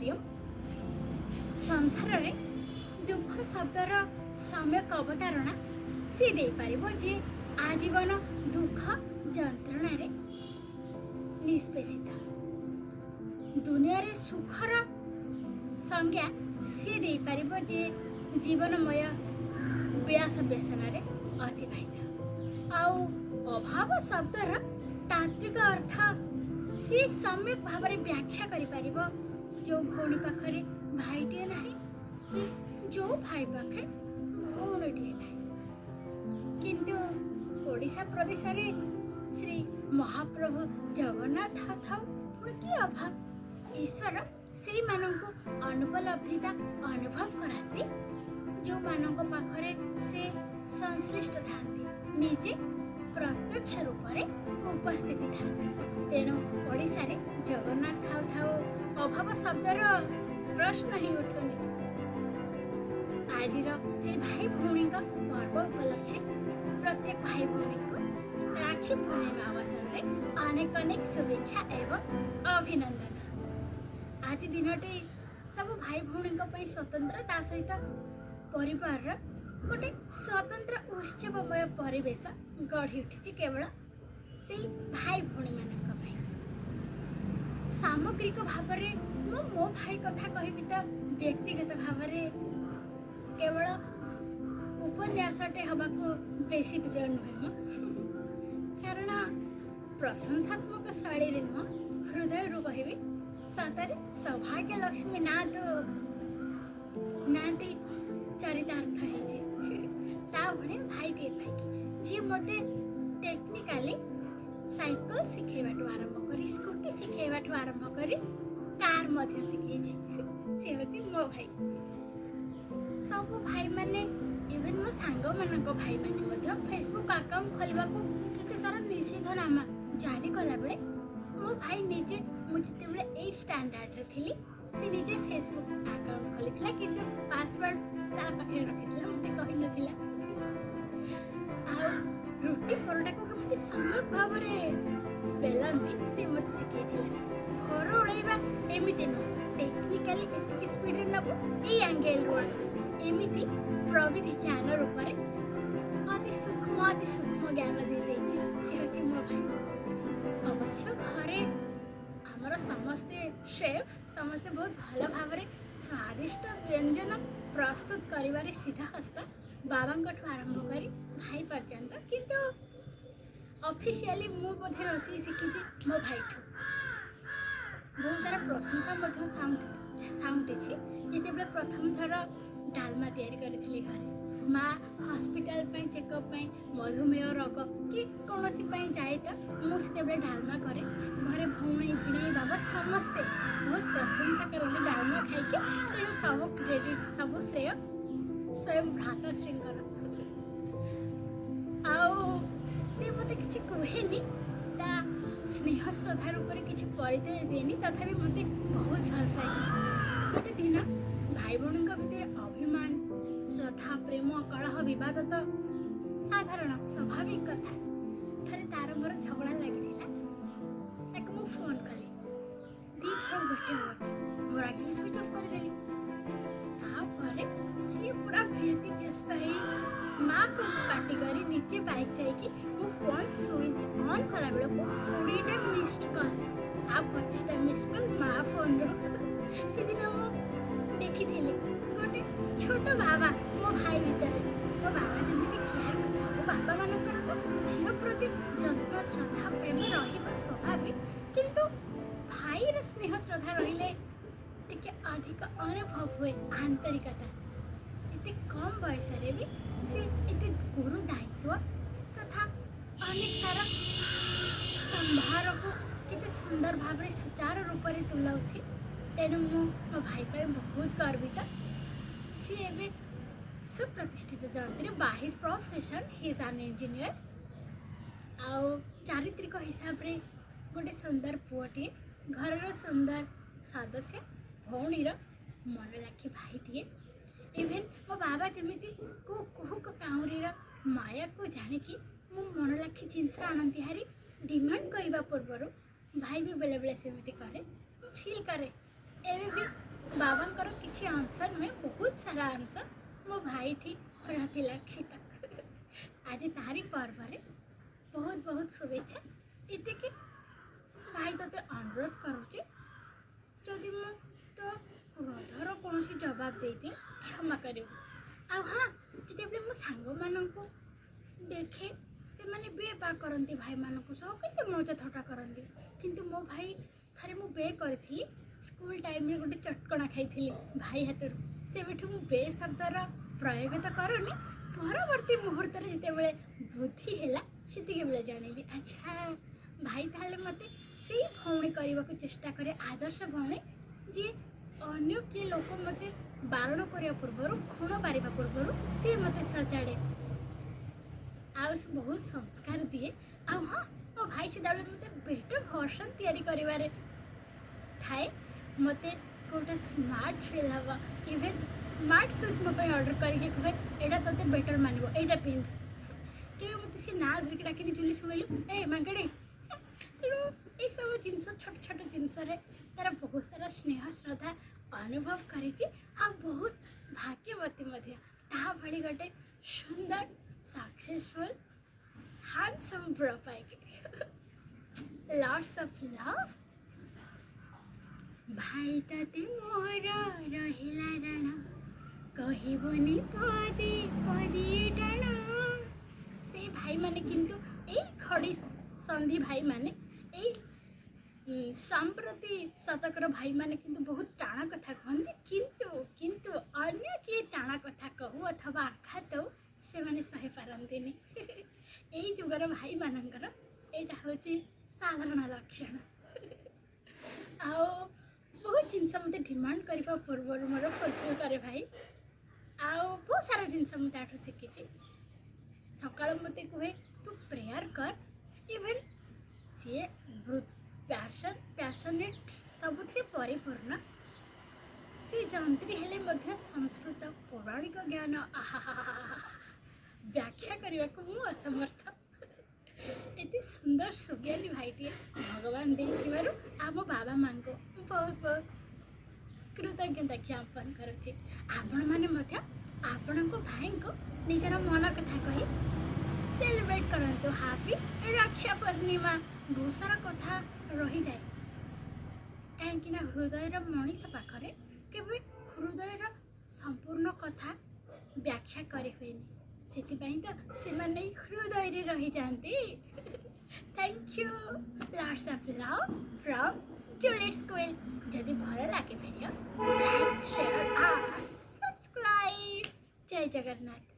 ହରିଓମ। ସଂସାରରେ ଦୁଃଖ ଶବ୍ଦର ସମ୍ୟକ ଅବତାରଣା ସେ ଦେଇପାରିବ ଯେ ଆଜୀବନ ଦୁଃଖ ଯନ୍ତ୍ରଣାରେ ନିଷ୍ପେଷିତ। ଦୁନିଆରେ ସୁଖର ସଂଜ୍ଞା ସିଏ ଦେଇପାରିବ ଯେ ଜୀବନମୟ ବ୍ୟାସ ବ୍ୟସନରେ ଅତିବାହିତ। ଆଉ ଅଭାବ ଶବ୍ଦର ତାତ୍ତ୍ୱିକ ଅର୍ଥ ସିଏ ସମ୍ୟକ ଭାବରେ ବ୍ୟାଖ୍ୟା କରିପାରିବ ଯେଉଁ ଭଉଣୀ ପାଖରେ ଭାଇଟିଏ ନାହିଁ କି ଯେଉଁ ଭାଇ ପାଖେ ଭଉଣୀଟିଏ ନାହିଁ। କିନ୍ତୁ ଓଡ଼ିଶା ପ୍ରଦେଶରେ ଶ୍ରୀ ମହାପ୍ରଭୁ ଜଗନ୍ନାଥ ଥାଉ ପୁଣି କି ଅଭାବ? ଈଶ୍ୱର ସେଇମାନଙ୍କୁ ଅନୁପଲବ୍ଧିତା ଅନୁଭବ କରାନ୍ତି ଯେଉଁମାନଙ୍କ ପାଖରେ ସେ ସଂଶ୍ଳିଷ୍ଟ ଥାନ୍ତି, ନିଜେ ପ୍ରତ୍ୟକ୍ଷ ରୂପରେ ଉପସ୍ଥିତି ଥାନ୍ତି। ତେଣୁ ଓଡ଼ିଶାରେ ଜଗନ୍ନାଥ ଥାଉ ଥାଉ ଅଭାବ ଶବ୍ଦର ପ୍ରଶ୍ନ ହିଁ ଉଠୁନି। ଆଜିର ସେ ଭାଇ ଭଉଣୀଙ୍କ ପର୍ବ ଉପଲକ୍ଷେ ପ୍ରତ୍ୟେକ ଭାଇ ଭଉଣୀଙ୍କୁ ରାକ୍ଷୀ ପୂର୍ଣ୍ଣିମା ଅବସରରେ ଅନେକ ଅନେକ ଶୁଭେଚ୍ଛା ଏବଂ ଅଭିନନ୍ଦନ। ଆଜି ଦିନଟି ସବୁ ଭାଇ ଭଉଣୀଙ୍କ ପାଇଁ ସ୍ୱତନ୍ତ୍ର, ତା ସହିତ ପରିବାରର ଗୋଟେ ସ୍ୱତନ୍ତ୍ର ଉତ୍ସବମୟ ପରିବେଶ ଗଢ଼ି ଉଠିଛି କେବଳ ସେଇ ଭାଇ ଭଉଣୀମାନଙ୍କ ପାଇଁ। ସାମଗ୍ରିକ ଭାବରେ ମୁଁ ମୋ ଭାଇ କଥା କହିବି ତ ବ୍ୟକ୍ତିଗତ ଭାବରେ କେବଳ ଉପନ୍ୟାସଟେ ହେବାକୁ ବେଶୀ ଦୂର ନୁହେଁ ମୁଁ, କାରଣ ପ୍ରଶଂସାତ୍ମକ ଶୈଳୀରେ ନୁହଁ, ହୃଦୟରୁ କହିବି, ସତରେ ସୌଭାଗ୍ୟ ଲକ୍ଷ୍ମୀ ନାଁ ତ ନାଁଟି ଚରିତାର୍ଥ ହେଇଛି ତା ଭଳିଆ ଭାଇଟିଏ ପାଇକି, ଯିଏ ମୋତେ ଟେକ୍ନିକାଲି ସାଇକେଲ ଶିଖେଇବାଠୁ ଆରମ୍ଭ କରି, ସ୍କୁଟି ଶିଖେଇବାଠୁ ଆରମ୍ଭ କରି କାର୍ ମଧ୍ୟ ଶିଖେଇଛି। ସେ ହେଉଛି ମୋ ଭାଇ। ସବୁ ଭାଇମାନେ, ଇଭେନ୍ ମୋ ସାଙ୍ଗମାନଙ୍କ ଭାଇମାନେ ମଧ୍ୟ ଫେସବୁକ୍ ଆକାଉଣ୍ଟ ଖୋଲିବାକୁ କେତେ ସାରା ନିଷେଧନାମା ଜାରି କଲାବେଳେ ମୋ ଭାଇ ନିଜେ, ମୁଁ ଯେତେବେଳେ ଏଇଟ୍ ଷ୍ଟାଣ୍ଡାର୍ଡ଼ରେ ଥିଲି, ସେ ନିଜେ ଫେସବୁକ୍ ଆକାଉଣ୍ଟ ଖୋଲିଥିଲା, କିନ୍ତୁ ପାସୱାର୍ଡ଼ ତା ପାଖରେ ରଖିଥିଲା, ମୋତେ କହିନଥିଲା। ଆଉ ରୁଟି ପରଟାକୁ କେମିତି ସମ୍ୟକ ଭାବରେ ବେଲନ୍ତି ସେ ମୋତେ ଶିଖେଇଥିଲା। ଘର ଓଳେଇବା ଏମିତି ନୁହଁ, ଟେକ୍ନିକାଲି ଏତିକି ସ୍ପିଡ଼ରେ ନେବୁ, ଏଇ ଆଙ୍ଗେଲରୁ ଆଣିବୁ, ଏମିତି ପ୍ରବିଧି ଜ୍ଞାନ ରୂପରେ ଅତି ସୂକ୍ଷ୍ମ ଅତି ସୂକ୍ଷ୍ମ ଜ୍ଞାନ ଦେଇଦେଇଛି। ସେ ହେଉଛି ମୋ ଭାଇ। ଅବଶ୍ୟ ଘରେ ଆମର ସମସ୍ତେ ସେଫ୍, ସମସ୍ତେ ବହୁତ ଭଲ ଭାବରେ ସ୍ୱାଦିଷ୍ଟ ବ୍ୟଞ୍ଜନ ପ୍ରସ୍ତୁତ କରିବାରେ ସିଦ୍ଧହସ୍ତ, ବାବାଙ୍କଠୁ ଆରମ୍ଭ କରି ଭାଇ ପର୍ଯ୍ୟନ୍ତ। କିନ୍ତୁ ଅଫିସିଆଲି ମୁଁ ବୋଧେ ରୋଷେଇ ଶିଖିଛି ମୋ ଭାଇଠୁ। ବହୁତ ସାରା ପ୍ରଶଂସା ମଧ୍ୟ ସାଉଣ୍ଟିଛି ଯେତେବେଳେ ପ୍ରଥମ ଥର ଡାଲମା ତିଆରି କରିଥିଲି ଘରେ। ମା ହସ୍ପିଟାଲ ପାଇଁ ଚେକଅପ୍ ପାଇଁ, ମଧୁମେହ ରୋଗ କି କୌଣସି ପାଇଁ ଯାଏ ତ ମୁଁ ସେତେବେଳେ ଡାଲମା କରେ। ଘରେ ଭଉଣୀ, ଭିଣେଇ, ବାବା ସମସ୍ତେ ବହୁତ ପ୍ରଶଂସା କରନ୍ତି ଡାଲମା ଖାଇକି। ତେଣୁ ସବୁ କ୍ରେଡ଼ିଟ୍, ସବୁ ଶ୍ରେୟ ସ୍ୱୟଂ ଭ୍ରାତାଶ୍ରୀଙ୍କର। ଆଉ ସିଏ ମୋତେ କିଛି କୁହେନି, ତା ସ୍ନେହ ଶ୍ରଦ୍ଧା ରୂପରେ କିଛି ପରିଚୟ ଦିଏନି, ତଥାପି ମୋତେ ବହୁତ ଭଲ ପାଏ। ଗୋଟେ ଦିନ ଭାଇ ଭଉଣୀଙ୍କ ଭିତରେ ଅଭିମାନ, ଶ୍ରଦ୍ଧା, ପ୍ରେମ, କଳହ, ବିବାଦ ତ ସାଧାରଣ ସ୍ୱାଭାବିକ କଥା। ଥରେ ତାର ମୋର ଝଗଡ଼ା ଲାଗିଥିଲା। ତାକୁ ମୁଁ ଫୋନ୍ କଲି ଦୁଇଥର, ଗୋଟେ ଗୋଟେ, ମୁଁ ରାଗିକି ସୁଇଚ୍ ଅଫ୍ କରିଦେଲି। ତାପରେ ସିଏ ପୁରା ବ୍ୟତିବ୍ୟସ୍ତ ହେଇ ମାକୁ ପାଟି କରି ନିଜେ ବାଇକ୍ ଯାଇକି ମୁଁ ଫୋନ୍ ସୁଇଚ୍ ଅନ୍ କଲା ବେଳକୁ 20ଟା ମିସ୍ଡ କଲ୍ ଆଉ 25ଟା ମିସ୍ଡ କଲ୍ ମା ଫୋନ୍ରୁ। ସେଦିନ ମୁଁ ଦେଖିଥିଲି ଗୋଟେ ଛୋଟ ବାବା ମୋ ଭାଇ ଭିତରେ। ମୋ ବାବା ଯେମିତି କେୟାର, ସବୁ ବାବାମାନଙ୍କର ତ ଝିଅ ପ୍ରତି ଯତ୍ନ, ଶ୍ରଦ୍ଧା, ପ୍ରେମ ରହିବ ସ୍ୱାଭାବିକ, କିନ୍ତୁ ଭାଇର ସ୍ନେହ ଶ୍ରଦ୍ଧା ରହିଲେ ଟିକେ ଅଧିକ ଅନୁଭବ ହୁଏ ଆନ୍ତରିକତା। ଏତେ କମ୍ ବୟସରେ ବି ସେ ଏତେ ଗୁରୁ ଦାୟିତ୍ୱ ତଥା ଅନେକ ସାରା ସମ୍ଭାରକୁ କେତେ ସୁନ୍ଦର ଭାବରେ ସୁଚାରୁ ରୂପରେ ତୁଲାଉଛି। ତେଣୁ ମୁଁ ମୋ ଭାଇ ପାଇଁ ବହୁତ ଗର୍ବିତ। ସିଏ ଏବେ ସୁପ୍ରତିଷ୍ଠିତ ଯନ୍ତ୍ରୀ by his profession, he is an engineer। ଆଉ ଚାରିତ୍ରିକ ହିସାବରେ ଗୋଟେ ସୁନ୍ଦର ପୁଅଟିଏ, ଘରର ସୁନ୍ଦର ସଦସ୍ୟ, ଭଉଣୀର ମନ ଲାଖି ଭାଇଟିଏ। ଇଭେନ୍ ମୋ ବାବା ଯେମିତି କେଉଁ କୁହୁକ କାଉଁରୀର ମାୟାକୁ ଜାଣିକି ମୋ ମନ ଲାଖି ଜିନିଷ ଆଣନ୍ତି ହାରି ଡିମାଣ୍ଡ କରିବା ପୂର୍ବରୁ, ଭାଇ ବି ବେଳେବେଳେ ସେମିତି କରେ। ମୁଁ ଫିଲ୍ କରେ ଏବେ ବି ବାବାଙ୍କର କିଛି ଅଂଶ ନୁହେଁ, ବହୁତ ସାରା ଅଂଶ ମୋ ଭାଇଠି ପ୍ରତିଲକ୍ଷିତ। ଆଜି ତାରି ପର୍ବରେ ବହୁତ ବହୁତ ଶୁଭେଚ୍ଛା। ଏତିକି ଭାଇ ତୋତେ ଅନୁରୋଧ କରୁଛି, ଯଦି ମୁଁ ତୋ କ୍ରୋଧର କୌଣସି ଜବାବ ଦେଇଦିଏ, କ୍ଷମା କରିବୁ। ଆଉ ହଁ, ଯେତେବେଳେ ମୋ ସାଙ୍ଗମାନଙ୍କୁ ଦେଖେ, ସେମାନେ ବେ ବା କରନ୍ତି ଭାଇମାନଙ୍କ ସହ, କେତେ ମଜା ଥଟ୍ଟା କରନ୍ତି। କିନ୍ତୁ ମୋ ଭାଇ, ଥରେ ମୁଁ ବେ କରିଥିଲି, ସ୍କୁଲ ଟାଇମ୍ରେ ଗୋଟେ ଚଟକଣା ଖାଇଥିଲି ଭାଇ ହାତରୁ। ସେବେଠୁ ମୁଁ ବେ ଶବ୍ଦର ପ୍ରୟୋଗ ତ କରୁନି। ପରବର୍ତ୍ତୀ ମୁହୂର୍ତ୍ତରେ ଯେତେବେଳେ ବୁଦ୍ଧି ହେଲା, ସେତିକି ବେଳେ ଜାଣିଲି, ଆଚ୍ଛା, ଭାଇ ତାହେଲେ ମୋତେ ସେଇ ଭଉଣୀ କରିବାକୁ ଚେଷ୍ଟା କରେ, ଆଦର୍ଶ ଭଉଣୀ, ଯିଏ ଅନ୍ୟ କିଏ ଲୋକ ମୋତେ ବାରଣ କରିବା ପୂର୍ବରୁ, ଖୁଣ ପାରିବା ପୂର୍ବରୁ ସିଏ ମୋତେ ସଜାଡ଼େ ଆଉ ସେ ବହୁତ ସଂସ୍କାର ଦିଏ। ଆଉ ହଁ, ମୋ ଭାଇ ସଦାବେଳେ ମୋତେ ବେଟର୍ ଭର୍ସନ୍ ତିଆରି କରିବାରେ ଥାଏ। ମୋତେ କେଉଁଟା ସ୍ମାର୍ଟ ଫିଲ୍ ହେବ, ଇଭେନ୍ ସ୍ମାର୍ଟ ସୁଜ୍ ମୋ ପାଇଁ ଅର୍ଡ଼ର କରିକି କୁହେ, "ଏଇଟା ତୋତେ ବେଟର୍ ମାନିବ, ଏଇଟା ପିନ୍ଧ।" କେବେ ମୋତେ ସେ ନାଁ ଧରିକି ଡାକିନି, "ଜୁଲି, ଶୁଣିଲୁ, ଏ ମାଙ୍କଡ଼େ।" ତେଣୁ ଏଇସବୁ ଜିନିଷ, ଛୋଟ ଛୋଟ ଜିନିଷରେ ତାର ବହୁତ ସାରା ସ୍ନେହ ଶ୍ରଦ୍ଧା ଅନୁଭବ କରିଛି ଆଉ ବହୁତ ଭାଗ୍ୟବତୀ ମଧ୍ୟ ତା ଭଳି ଗୋଟେ ସୁନ୍ଦର, ସକ୍ସେସଫୁଲ୍, ହ୍ୟାଣ୍ଡସମ୍ ବ୍ରୋ ପାଇକି। Lots of love ଭାଇ, ତତେ ମୋର ରହିଲା ଋଣ, କହିବୁନି ପଦେ ପଦିଏ ଟାଣ। ସେଇ ଭାଇମାନେ କିନ୍ତୁ ଏଇ ଖଡ଼ି ସନ୍ଧି ଭାଇମାନେ, ଏଇ ସମ୍ପ୍ରତି ଶତକର ଭାଇମାନେ କିନ୍ତୁ ବହୁତ ଟାଣ କଥା କୁହନ୍ତି। କିନ୍ତୁ ଅନ୍ୟ କିଏ ଟାଣ କଥା କହୁ ଅଥବା ଆଘାତ ଦଉ, ସେମାନେ ସହିପାରନ୍ତିନି। ଏଇ ଯୁଗର ଭାଇମାନଙ୍କର ଏଇଟା ହେଉଛି ସାଧାରଣ ଲକ୍ଷଣ। ଆଉ ବହୁତ ଜିନିଷ ମୋତେ ଡିମାଣ୍ଡ କରିବା ପୂର୍ବରୁ ମୋର ଫୁଲଫିଲ୍ କରେ ଭାଇ। ଆଉ ବହୁତ ସାରା ଜିନିଷ ମୁଁ ତାଠୁ ଶିଖିଛି। ସକାଳୁ ମୋତେ କୁହେ, "ତୁ ପ୍ରେୟାର କର।" ଇଭେନ୍ ସିଏ ପ୍ୟାସନେଟ୍, ସବୁଥିରେ ପରିପୂର୍ଣ୍ଣ। ସେ ଯନ୍ତ୍ରୀ ହେଲେ ମଧ୍ୟ ସଂସ୍କୃତ ପୌରାଣିକ ଜ୍ଞାନ ଆହା, ବ୍ୟାଖ୍ୟା କରିବାକୁ ମୁଁ ଅସମର୍ଥ। ଏତେ ସୁନ୍ଦର ସୁଜ୍ଞାନୀ ଭାଇଟିଏ ଭଗବାନ ଦେଇଥିବାରୁ ଆମ ବାବା ମାଆଙ୍କୁ ବହୁତ ବହୁତ କୃତଜ୍ଞତା ଜ୍ଞାପନ କରୁଛି। ଆପଣମାନେ ମଧ୍ୟ ଆପଣଙ୍କ ଭାଇଙ୍କୁ ନିଜର ମନ କଥା କହି ସେଲିବ୍ରେଟ୍ କରନ୍ତୁ। ହାପି ରକ୍ଷା ପୂର୍ଣ୍ଣିମା। ବହୁତ ସାରା କଥା ରହିଯାଏ, କାହିଁକି ନା ହୃଦୟର ମଣିଷ ପାଖରେ କେବେ ହୃଦୟର ସମ୍ପୂର୍ଣ୍ଣ କଥା ବ୍ୟାଖ୍ୟା କରିହୁଏନି। ସେଥିପାଇଁ ତ ସେମାନେ ହୃଦୟରେ ରହିଯାଆନ୍ତି। Thank you, lots of love from Juliet School. ଯଦି ଭଲ ଲାଗେ video, like, share and subscribe. Jay Jagannath.